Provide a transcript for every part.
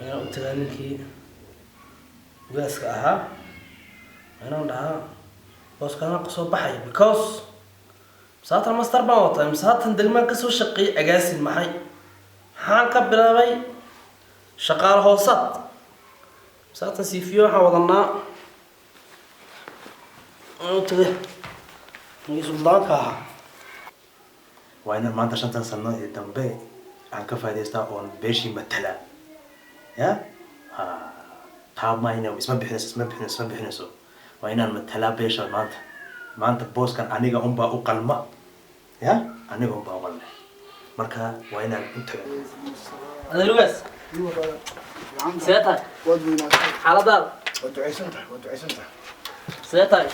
Inaan u tagaa ninkii ugaaska ahaa, inaan dhahaa booskana kasoo baxaya, because misaatan master baan wataa, misaatan degmaan kasoo shaqeeyay, agaasin maxay, maxaan ka bilaabay shaqaale hoosaad, misaatan CV waxaan wadanaa. Aan u tagay ninkii suldaanka ahaa. Waa inaan maanta 5tan sano ee dambe aan ka faa'idaystaa oon beeshii matalaa. Ya ha, taa mahayna isma bixinayso, isma bixinayso, isma bixinayso. Waa inaan matalaa beesha maanta. Maanta booskan aniga unbaa u qalma. Ya, aniga unbaa u qalma, marka waa inaan u taga. Adeer ugaas, see tahay? Waad weynaatay. Xaaladaada? Waad ducaysan tahay, waad ducaysan tahay. See tahay,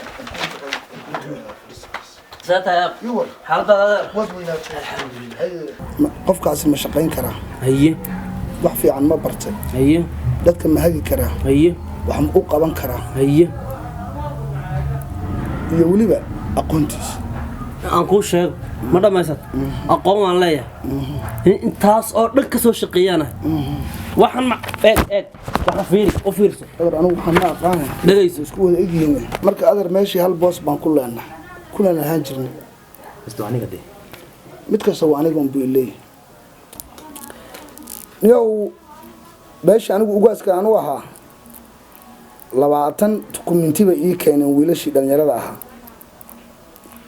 see tahay aab? Iwar. Xaaladaada, adeer? Waad weynaatay, alxamdulilah. Qofkaasi ma shaqayn karaa? Haye. Wax fiican ma bartay? Haye. Dadka ma hagi karaa? Haye. Wax ma u qaban karaa? Haye. Iyo weliba aqoontiisa. Aan kuu sheego, ma dhammaysat? Aqoon waan leeyahay, intaas oo dhan ka soo shaqeeyana waxaan ma eeg eeg, waxa fiiri, u fiirso. Adeer, anigu waxaan ma aqaanay. Dhegayso. Isku wada egyihiin. Marka adeer, meeshii hal boos baan ku leenahay, kuna lahaan jirnay. Isto aniga de. Mid kasta waa aniga unbuu ileeyahay. Niyow, meeshii anigu ugaaska anu ahaa, 20 dukumenti bay ii keeneen wiilashii dhalinyarada ahaa.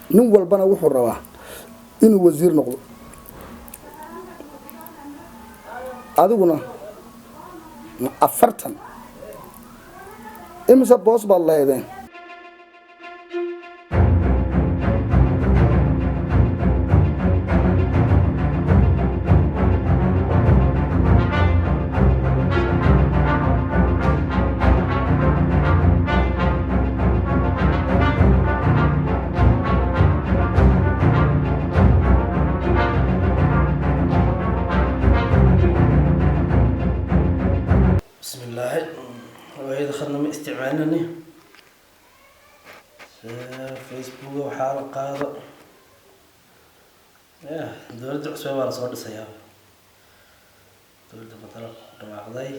Nin walbana wuxuu rabaa inuu wasiir noqdo. Adiguna ma 40, imise boos baad lahaydeen? Bismi illaahi, hooyada khadna ma isticmaalinani. Facebook waxaa la qaado ya dowladda cusub baa lasoo dhisayaa. Dowladda federaalka ku dhawaaqday.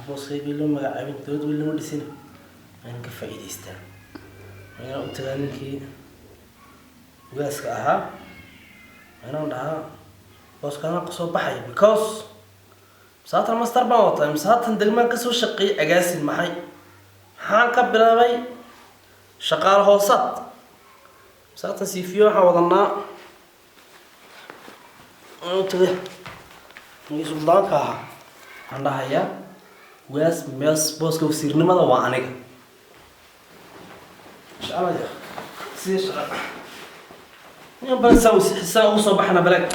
Booskayga loo magacaabin, dowladda weli lama dhisin. Waa inaan ka faa'iidaystaa, waa inaan u tagaa ninkii ugaaska ahaa, waa inaan dhahaa booskana kasoo baxaya, because misaatan master baan wataa, misaatan degmaan kasoo shaqeeyay, agaasin maxay, maxaan ka bilaabay shaqaale hoosaad, misaatan CV waxaan wadanaa. Aan u tagay ninkii suldaanka ahaa, waxaan dhahayaa ugaas, mees booska wasiirnimada waa aniga, insha Allah. Ya sidii shaqa bal saa ugu soo baxna baleg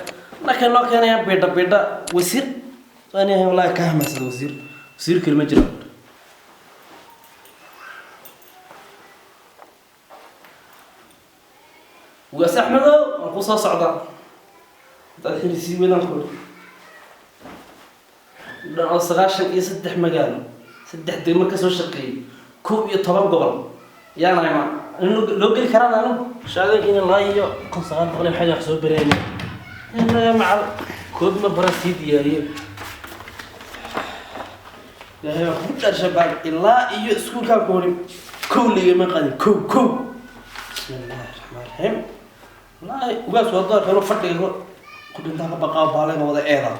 markay noo keenayaan bidha bidha wasiir waan yahay. Wallahi ka hamaysada wasiir, wasiir kale ma jiro. Ugaas Axmedow, waan ku soo socdaa. Hadaad xili sii wadaan ku dhan oo 93 magaalo, 3 degmo kasoo shaqeeyay, 11 gobol yaanahay, ma loo geli karaan anigu shaadooyinka ilaa iyo 1900 iyo maxay wax soo bareenay inaga macal koob ma bara sii diyaariyo. Ilaahay baan kugu dharshay, ilaa iyo iskuulkaan ku horin kow ligama qadin, kow kow. Bismi illaahi raxmaan raxiim. Wallaahi ugaas waa doorka inuu fadhiga ku dhintaa ka baqaa, baalayga wada eeda.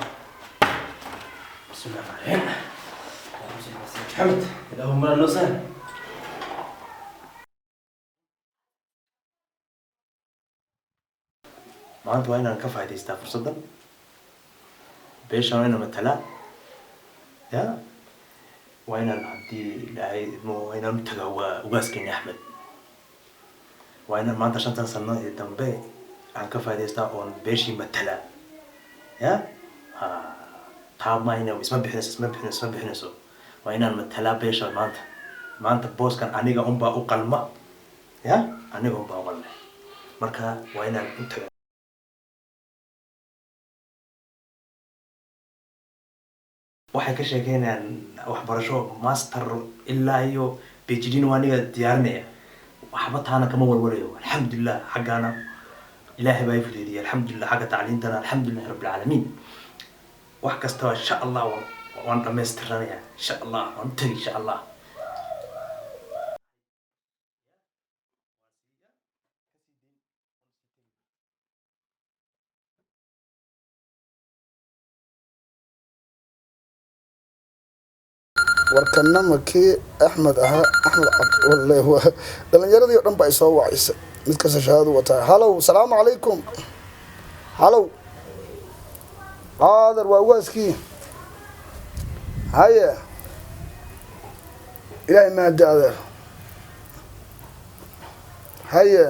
Bismi illahi raxmaan raxiim. Allahumma salli ala sayyidina Maxamed. Ilaahu mara noo sahal. Maanta waa inaan ka faa'idaystaa fursaddan. Beesha waa inaan matalaa. Ya, waa inaan, haddii Ilaahay idmo, waa inaan u tagaa waa ugaaskeeni Axmed. Waa inaan maanta 5tan sano ee dambe aan ka faa'idaystaa oon beeshii matalaa. Ya ha, taa mahayna isma bixinayso, isma bixinayso, isma bixinayso. Waa inaan matalaa beesha maanta. Maanta booskan aniga unbaa u qalma. Ya, aniga unbaa u qalma, marka waa inaan u tagaa. Waxay ka sheekeynayaan waxbarasho master ilaa iyo PhD waa aniga diyaarinaya. Waxba taana kama walwalayo, alxamdulilah. Xaggaana Ilaahay baa i fudeydiyay, alxamdulilah. Xagga tacliintana, alxamdulilah rabbilcaalamiin. Wax kastaba insha Allah waan dhammaystiranayaa, insha Allah waan u tegi, insha Allah. Warkana ma kii Axmed ahaa? Axmed Cabd wallahi, waa dhalinyaradii o dhan ba ay soo wacaysa, mid kasta shahaadu wataa. Halow, salaamu calaykum. Halow, qaader, waa ugaaskii. Haye, ilaahay mahadi, adeer. Haye,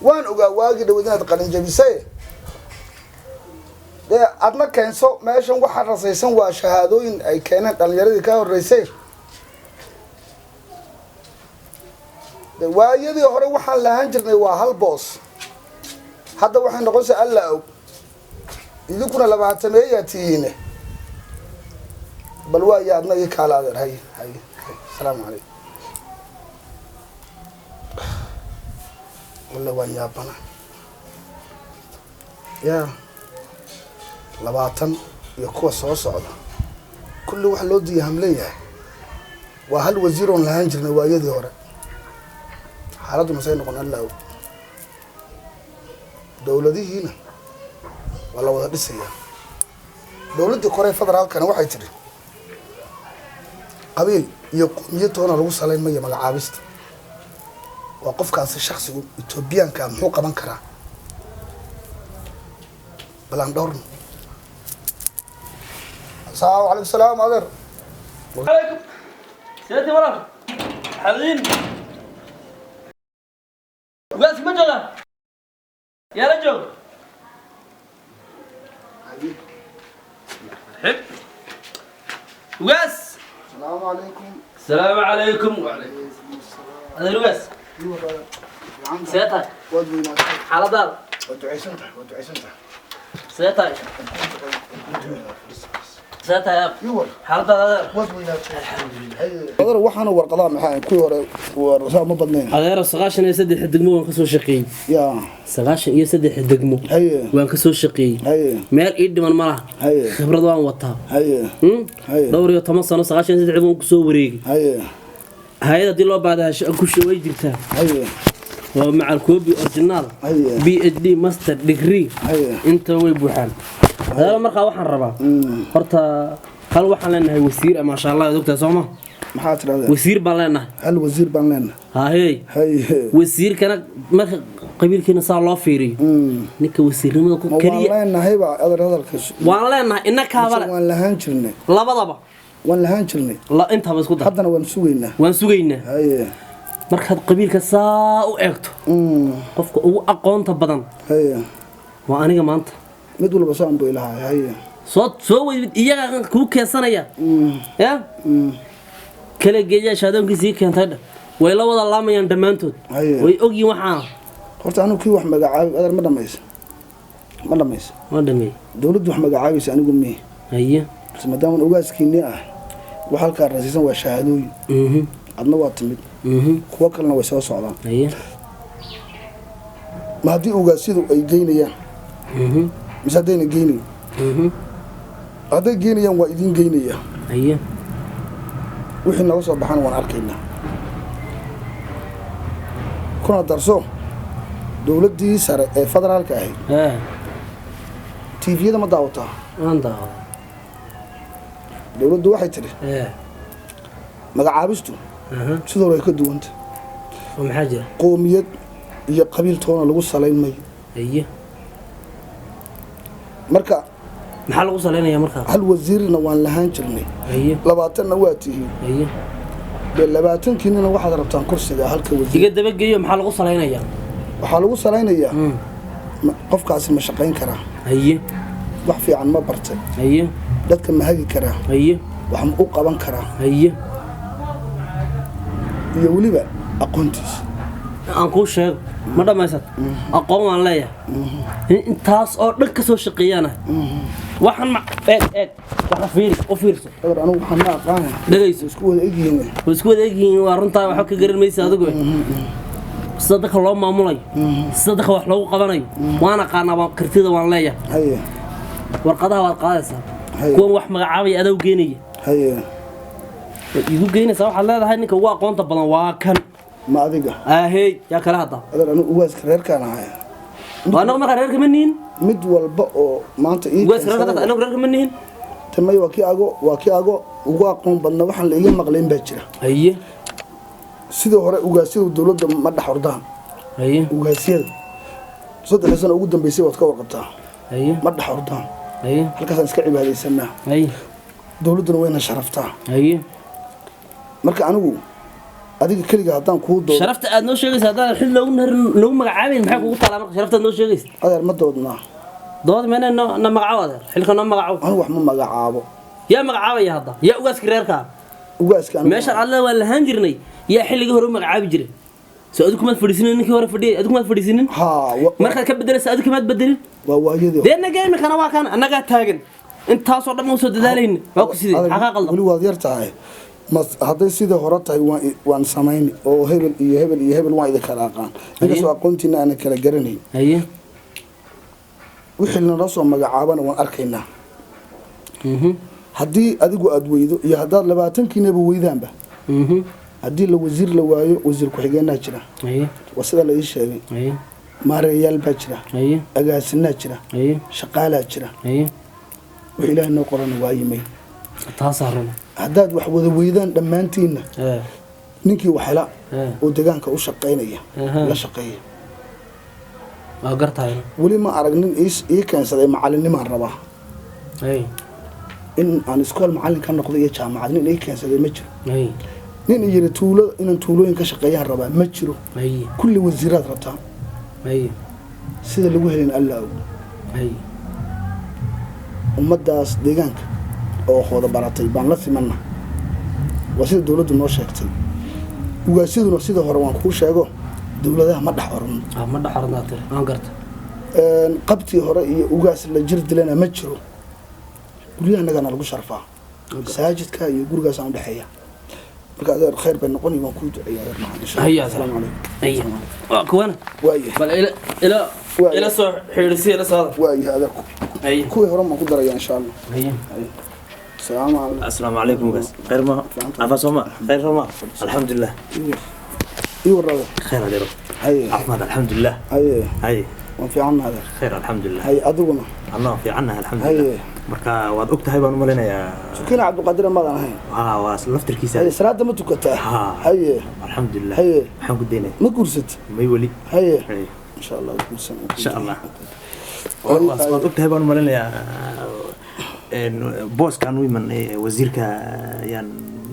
waan ogaa waagii dhaweyd inaad qalin jabisay. Dee adna keenso meeshan waxaa rasaysan waa shahaadooyin ay keeneen dhalinyaradii ka horreysay. De waayadii hore waxaan lahaan jirnay waa hal boos, hadda waxay noqonaysaa Alla og. Idinkuna 20-meeyaa tihiine, bal waaya adna ii kaala, adeer. Haye haye haye, asalaamu calaykum. Walla waan yaabana ya 20 iyo kuwa soo socda kulli waxa loo diiya hamlan yahay waa hal wasiir oon lahaan jirnay waayadii hore. Xaaladduna say noqon Alla og. Dowladihiina waa la wada dhisayaa. Dowladdii kore federaalkana waxay tidhi qabiil iyo qoomiyad toona lagu salayn mayo magacaabista, waa qofkaasi shaksigu Etoobiyaanka muxuu qaban karaa. Balaan dhowrno. Asalaamu calaykum. Salaam, adeer. عليكم سيدتي ورا حالين وقاس مجلة يا رجل حب وقاس. Asalaamu calaykum. السلام عليكم. وعليكم هذا الوقاس. سيدتي. Waad weynaatay. حالة. Waad ducaysan tahay, waad ducaysan tahay. سيدتي، سيدتي يا Iwar. حالة. Waad weynaatay, alxamdulilah. Waxaana warqadaha maxaa kuwii hore warsaa ma badnayn. Adeero, 93 degmo waan kasoo shaqeeyey. Ya. 93 degmo Haye. waan kasoo shaqeeyey. Haye. Meel ii dhiman ma laha. Haye. Khibrad waan wataa. Haye. Haye. Dhowr iyo toban sano 93 waan kusoo wareegay. Haye. Hay-ad haddii loo baahda kusha way jirtaa. Haye. Waa macal copy original. Haye. PhD, master degree. Haye. Inta way buuxaan, adeero. Markaa waxaan rabaa horta hal waxaan leenahay wasiir, maasha Allah, waad ogtahay sooma? Maxaa tidhahdaa? Wasiir baan leenahay. Hal wasiir baan leenahay. Hahey. Haye. Wasiirkana marka qabiilkiina saa loo fiiriyo, ninka wasiirnimada ku Ma waan keliya leenahay ba, adeer, hadalkaas? Waan leenahay innakaaba le. Waan lahaan jirnay. Labadaba. Waan lahaan jirnay. Intaba isku dar. Haddana waan sugaynaa. Waan sugaynaa. Haye. Markaad qabiilka saa u eegto, qofka ugu aqoonta badan Haye. waa aniga maanta. Mid walba saan buu ilahay. Haye. Soo weydid iyaga kuu keensanaya ya kala geeyaa shaadoonkiisii keentay dhan way la wada laamayaan dhammaantood. Haye. Way ogyihin waxaana. Horta anigu kii wax magacaabay, adeer, ma dhamaysa, ma dhamaysa? Ma dhameey. Dowladdu wax magacaabaysa anigu mihi. Haye. Balse maadaama ogaaskiinii ah, wax halkaa rasiisan waa shahaadooyin. Adna waa timid. Kuwo kalena way soo socdaan. Haye. Ma haddii ogaasyadu ay geynayaan mise haddayna geynayn? Hadday geynayaan waa idiin geynaya. Haye. Wixii nooga soo baxana waan arkaynaa. Kuna darso, dowladdii sare ee federaalka ahayd TV-yada ma daawataa? Waan daawada. Dowladdu waxay tidhi magacaabistu sidoo hore ay ka duwanta. Oo maxaa jira? Qoomiyad iyo qabiil toona lagu salayn mayo. Haye. Marka Maxaa lagu salaynayaa markaa? Hal wasiirna waan lahaan jirnay. Haye. 20-na waa tihiin. Haye. Dee 20-kiinina waxaad rabtaan kursiga halka wasiir. Iga dabageeyo, maxaa lagu salaynayaa? Waxaa lagu salaynayaa qofkaasi ma shaqayn karaa? Haye. Wax fiican ma bartay? Haye. Dadka ma hagi karaa? Haye. Wax ma u qaban karaa? Haye. Iyo weliba aqoontiisa. Aan kuu sheego, ma dhammaysat? Aqoon waan leeyahay, intaas oo dhan ka soo shaqeeyana waxaan ma eeg eeg, waxa fiiri, u fiirso. Adeer, anigu waxaan ma aqaana. Dhegayso. Isku wada egyihiin. Way isku wada egyihiin, waa runtaa, waxba ka garan maysa adigu. Sida dadka loo maamulayo, sida dadka wax loogu qabanayo, waan aqaanaa, waan kartida waan leeyahay. Haye. Warqadaha waad qaadaysaa. Haye. Kuwan wax magacaabaya adaa u geenaya. Haye. Waad iigu geynaysaa, waxaad leedahay ninka ugu aqoonta badan waa kan. Ma adiga? Aahey, yaa kale hadda? Adeer, anigu ugaaska reerkaan ahay. Waa anagu markaa reerka ma nihin. Mid walba oo maanta ii Ugaaska reerka keensaday. Anagu reerka ma nihin. Tamay, waa kii ago ugu aqoon badna, waxaan la iga maqlayn baa jira. Haye. Sidii hore ugaasyadu dowladda ma dhex ordaan. Haye. Ugaasyada 3 sano ugu dambeysay waad ka warqabtaa. Haye. Ma dhex ordaan. Haye. Halkaasaan iska cibaadaysanaa. Haye. Dowladduna wayna sharaftaa. Haye. Marka anigu adiga keliga haddaan kuu doodo Sharafta aad noo sheegaysa haddaan xil loogu loogu magacaabayn, maxay kugu taalaa marka sharafta aad noo sheegaysa? Adeer, ma doodnaa? Dood meena noo na magacaabo, adeer, xilka noo magacaabo. Anigu wax ma magacaabo. Yaa magacaabaya hadda? Yaa ugaaska reerka? Ugaaska anigu Meeshaan alle waa lahaan jirnay, yaa xilligii hore u magacaabi jiray? Soo adigu kumaad fadhiisinin? Ninkii hore fadhiyay adigu kumaad fadhiisinin? Haa. Markaad ka bedelaysa adigu kumaad bedelin? Waa waayadii. Dee naga imikana waa kan annagaa taagan, intaasoo dhan ma usoo dadaalayna, waa ku sidee? Adeer, Xaqaa qaldan. Weli waad yar tahay. Mas hadday sidii hore tahay, waan samayni oo hebel iyo hebel iyo hebel waan idin kala aqaan, inkastoo aqoontiina aanan kala garanayn. Haye. Wixii nala soo magacaabana waan arkaynaa. Haddii adigu aad weydo iyo haddaad 20-kiinaba weydaanba, haddii la wasiir la waayo, wasiir ku-xigeenaa jira. Haye. Waa sida la ii sheegay. Haye. Maareeyaal baa jira. Haye. Agaasinaa jira. Haye. Shaqaalaa jira. Haye. Wix Ilaahay noo qorana waa yimay. Taasaa runa. Haddaad wax wada weydaan dhammaantiinna, ee ninkii wax hela ee oo deegaanka u shaqaynaya la shaqeeya. Waa gartahayna. Weli ma arag nin ii keensaday macalinnimaan rabaa, haye in aan iskool macallin ka noqdo iyo jaamacad, nin ii keensaday ma jiro. Haye. Nin i yiri tuulo inaan tuulooyin ka shaqeeyaan rabaa ma jiro. Haye. Kulli wasiiraad rabtaa. Haye. Sida lagu helin Alla og. Haye. Ummaddaas deegaanka oo wada baratay baan la simanna, waa sida dowladdu noo sheegtay. Ugaasyaduna sida hore waan kuu sheego, dowladaha ma dhex orno. Ah, ma dhex ornaa tiri, waan garta. Qabtii hore iyo ugaas la jir dilana ma jiro. Guryahanagana lagu sharfaa, masaajidka iyo gurigaasaan udhexeeya. Marka adeer, khayr bay noqoni, waan kuu duceeya adeer macaan, insha Allah. Haya. Asalaamu calaykum. Haye, waa kuwana. Waayahay. Bal ila ila Waayahay. ila soo xidhiidhsi, ila soo. Waayahay adeerku. Haye. Kuwii hore maan ku daraya, insha Allah. Haye. Asalaamu calaykum. Asalaamu calaykum ugaas, khayr ma cafa sooma, khayr sooma, alxamdulilah. Ii warrada. Khayr adeero. Haye. Caafimaad, alxamdulilah. Haye. Haye. Waan fiicanna adeer. Khayr, alxamdulilah. Haye, adiguna? Anaa fiicannahay, alxamdulilah. Haye. Marka waad og tahay baan u malaynayaa. Sukina Cabdiqaadir maadan ahayn? Haa, waa laftirkiisa. Haye, salaada ma tukataa? Haa. Haye. Alxamdulilah. Haye. Maxaan ku daynaya? Ma guursat? May, weli. Haye. Haye. Insha Allah waad guursan. Insha Allah. Waad og tahay baan u malaynayaa, booskaan u imanay wasiirka ayaan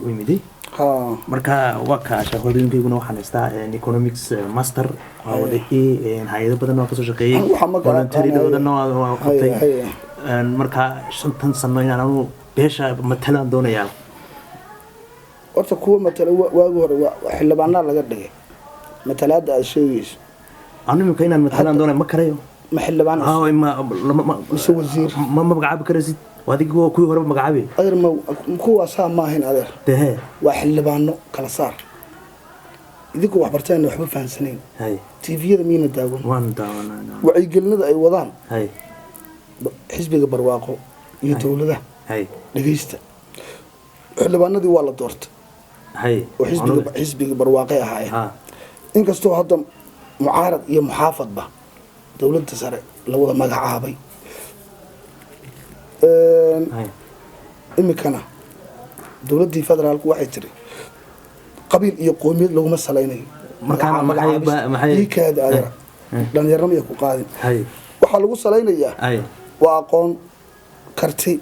u imiday. Haa. Marka waa ka shaqooyinkayguna waxaan haystaa economics master waa wada hay-ado badan waa kasoo shaqeeyey. Waxaa ma kala Voluntary aqaanayo. badanna waa qabtay. Haye haye. Marka 5-tan sano inaan anu beesha matalaan doonayaa. Horta kuwa matala waagi hore waa xildhibaanaa laga dhigay matalaada aad sheegayso. Anu imika inaan matalaan doonaya ma karayo. Ma xildhibaan cusub? Haa, Mise wasiir? Ma magacaabi karaysid, waa adig kuwii horeba magacaabi. Adeer, ma kuwaasaa ma ahayn adeer. Dee. Waa xildhibaano kala saar, idinku wax barteen waxba fahansanayn. Hay. TV-yada miyna daawan? Waan daawanaa. Wacyigelinada ay wadaan hay xisbiga Barwaaqo iyo dowladaha. Hay. Dhegeysta, xildhibaanadii waa la doortay hay oo xisbiga Barwaaqay ahaayeen, inkastoo hadda mucaarad iyo muxaafadba dowladda sare la wada magacaabay. Hay. Imikana dowladdii federaalku waxay tiri qabiil iyo qoomiyad laguma salaynayo. Markaa Ii kaada adeer, dhalinyarnimo iyo ku qaadin. Hay. Waxaa lagu salaynayaa hay waa aqoon, karti,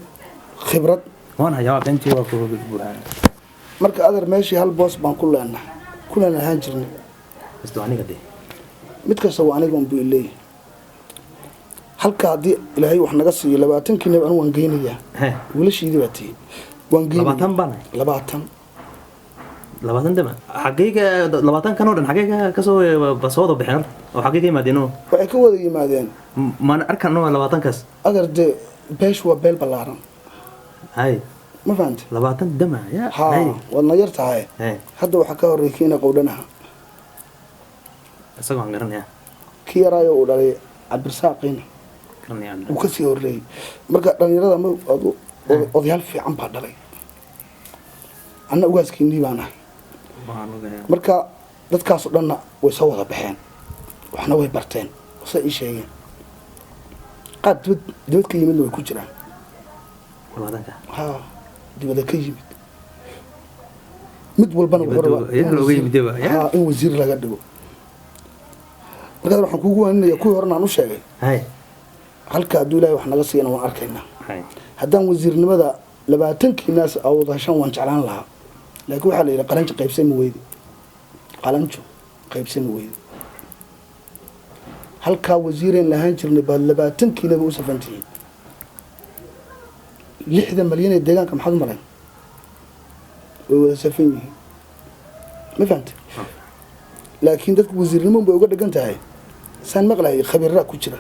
khibrad. Waan hayaa, waa qeyntii, waa ku buuxaa. Marka adeer, meeshii hal boos baan ku leenahay, kulaan ahaan jirnay. Isto aniga dee. Mid kasta waa aniga unbuu ileeyahay. Halka haddii Ilaahay wax naga siiyo 20-kii neeb, anigu waan geynayaa. He. Wiilashiidii baa tihi, waan geynaya. 20 baan ahay. 20. 20 dama xaggayga, 20-kan oo dhan xaggayga kasoo soo wada bixeen horta, oo xaggay ka yimaadeen oo? Waxay ka wada yimaadeen. Maan arkano 20-kaas. Adeer, dee beeshu waa beel ballaaran. Hay. Ma fahante? 20 dama ya. Haa. Hay. Waadna yar tahay. He. Hadda waxaa ka horreeyay kiina qowdhanaha. Isaga waan garanayaa. Kii yaraayo uu dhalay Cabdirasaaqiina garanayaa. Wuu kasii horreeyey. Marka dhalinyarada ma odayaal fiican baa dhalay, anna ugaaskiinii baan ahay. Waan ogahay. Marka dadkaasoo dhanna way soo wada baxeen, waxna way barteen, say ii sheegeen. Qaar dibad ka yimidna way ku jiraan. Wadanka? Ha, dibada ka yimid. Mid walbana wuxuu Dibadda rabaa yaa looga yimid deba, yaa? Ha, in wasiir laga dhigo. Markaas waxaan kuugu waaninaya kuwii horena aan u sheegay, hay halka hadduu Ilaahay wax naga siiyana waan arkaynaa. Hay Haddaan wasiirnimada 20-kii naas awood heshan waan jeclaan lahaa, laakiin waxaa la yidhi qalanjo qaybsami weyde, qalanjo qaybsami weyde. Halkaa wasiireen lahaan jirnay baad 20-kiinaba u safan tihiin. 60 malyan ee deegaanka maxaad u malayn? Way wada safan yihiin, ma fahamtay? Laakiin dadku wasiirnimo bay uga dhigan tahay. Saan maqlayay, khabiiraa ku jira,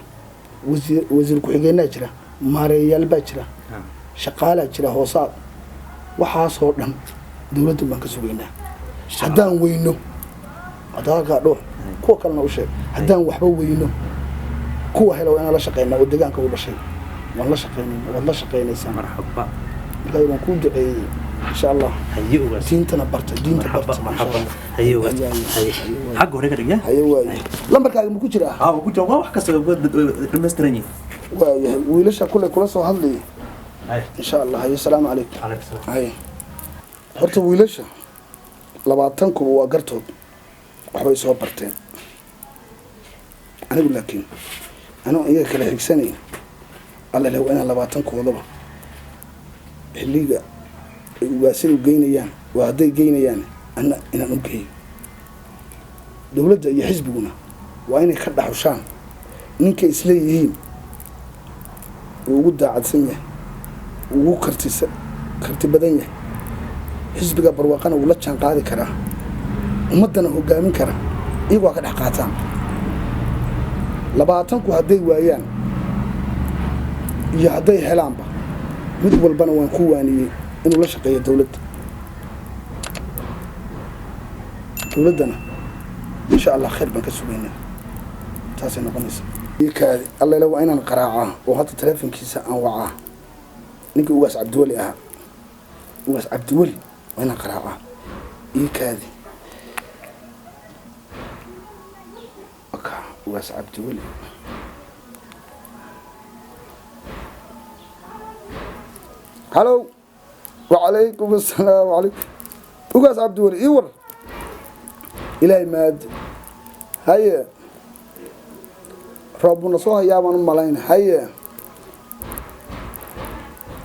wasiir ku-xigeenaa jira, maareeyayaal baa jira, shaqaalaa jira, hoosaad, waxaasoo dhan dowladdan baan ka sugaynaa. Haddaan weyno hadda halkaa dhuux, kuwa kalena u sheeg, haddaan waxba weyno, kuwa hela waa inaan la shaqeynaa oo deegaanka u dhashay. Waan la shaqeynayna, waad la shaqeynaysaan. Marxaba. Markaa waan kuu duceeyey, insha Allah. Haye ugaas. Diintana barta, diinta marxaba barta. Marxaba, haye ugaas. Haye, xagga hore ka dhig ya. Haye, waaye, lambarkaaga ma ku jiraa? Haa, waa ku jira, waa wax kasta way dhammaystiran yihiin. Waayahay, wiilasha kule kula soo hadlaya. Hay. Insha Allah. Haye, asalaamu calaykum. Calaykum salaam. Haye, horta wiilasha 20-kuba waa gartood, waxbay soo barteen. Anigu laakiin anuu iyaga kala xigsanayn, alla leh waa inaan 20-koodaba xilliga ay ugaasida u geynayaan, waa hadday geynayaan, anna inaan u geeyo. Dowladda iyo xisbiguna waa inay ka dhaxushaan ninkay isleeyihiin uu ugu daacadsan yahay, ugu karti badan yahay, xisbiga Barwaaqana wuu la jaan qaadi karaa, ummaddana hogaamin kara. Iyagu waa ka dhex qaataan. 20-ku hadday waayaan iyo hadday helaanba, mid walbana waan ku waaniyey inuu la shaqeeyo dowladda. Dowladdana insha Allah khayr baan ka sugaynaa, taasay noqonaysa. Kaadi allele, waa inaan qaraacaa oo hadda taleefonkiisa aan wacaa ninkii Ugaas Cabdiweli ahaa. Ugaas Cabdiweli waa inaan qaraacaa. Ii kaadi. Waka, Ugaas Cabdiweli. Halow, wacalaykum assalaam calaykum. Ugaas Cabdiweli, ii war. Ilaahay maad. Haye, roob buna soo hayaa baan u malayn. Haye,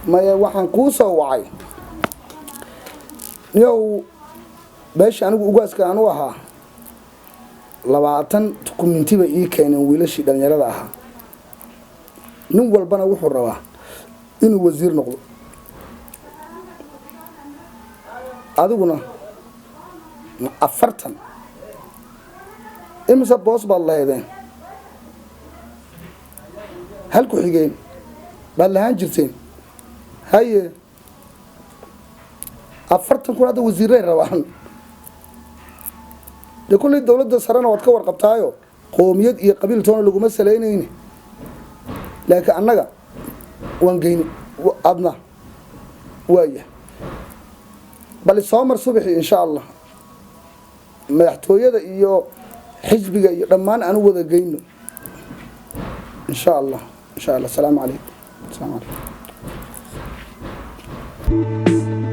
maya, waxaan kuu soo wacay niyow beesha anigu ugaaska aanu ahaa 20 dukuminti bay ii keeneen wiilashii dhalinyarada ahaa. Nin walbana wuxuu rabaa inuu wasiir noqdo. Adiguna ma 40 imise boos baad lahaydeen? Hal ku xigeen baad lahaan jirteen. Haye, 40 kun hadda wasiiray rabaan. Dee kulley dowladda sarena waad ka warqabtaayo, qoomiyad iyo qabiil toona laguma salaynayni, laakiin annaga waan geyni adna waaya. Bal soo mar subaxii, insha Allah, madaxtooyada iyo xisbiga iyo dhammaan aan u wada geyno, insha Allah, insha Allah. Asalaamu calaykum, asalaamu calaykum.